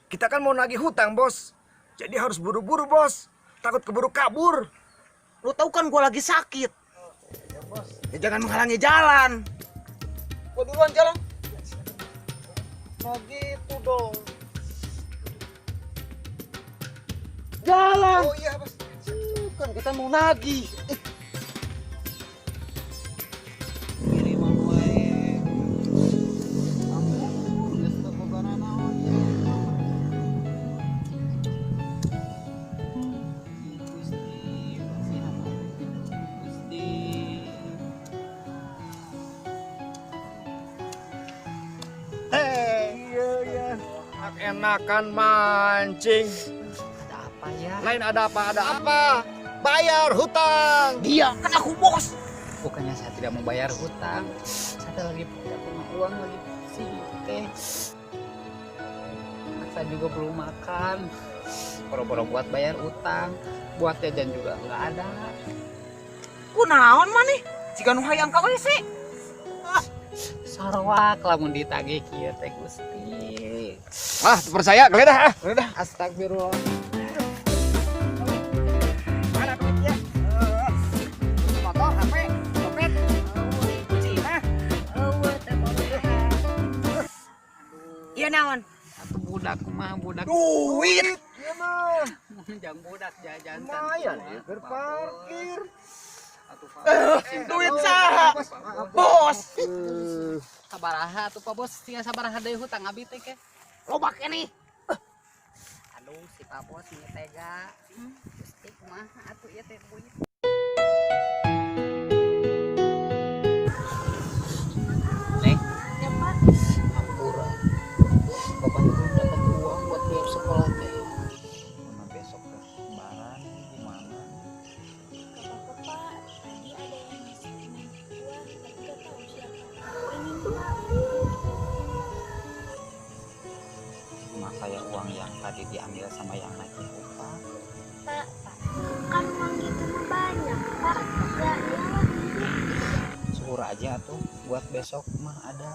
Kita kan mau nagih hutang, Bos. Jadi harus buru-buru, Bos. Takut keburu kabur. Lu tahu kan gua lagi sakit. Ya, Bos. Ya, jangan menghalangi jalan. Gua duluan jalan. Nah gitu dong. Jalan. Oh iya, Bos. Kan kita mau nagih. Kiriman wae. Ampun, geus teu boga nanaon. Gusti, bersihan Gusti. Iya, iya. Enak-enakan mancing. Ada apa ya? Lain ada apa, ada apa? Bayar hutang. Dia kan aku bos. Bukannya saya tidak mau bayar hutang, saya lagi tidak punya uang, lagi pusing teh. Anak saya juga belum makan. Boro-boro buat bayar utang, buat jajan juga nggak ada. Kunaon maneh? Jiga nu hayang ka WC. Sarwak lamun ditagih kieu teh Gusti. Ah, percaya geledah ah. Udah. Astagfirullah. Mana duitnya? Motor, HP, dompet, kunci mah. Eueuh teh boga. Iya naon? Atuh budak mah budak. Duit. Iya mah. Jang budak jajan. Lumayan ya, berparkir. Atuh Pak Bos. Duit saha? Bos. Sabaraha atuh Pak Bos, tinggal sabaraha deui hutang abi teh ke. Loba keneh. Aduh, si Pak Bos ini tega. Gusti kumaha atuh ieu teh duit. Neng, Ya, Pak. hampura. Bapak belum dapat uang buat bayar sekolah teh. Mana besok teh lebaran gimana? Gak apa-apa, Pak. Tadi ada yang ngasih uang, tapi gak tahu siapa. Ini, Pak. Cuma kayak uang yang tadi diambil sama yang nagih hutang. Pak, Pak. Kan uang gitu mah banyak, Pak. Ya iyalah. Syukur aja tuh buat besok mah ada.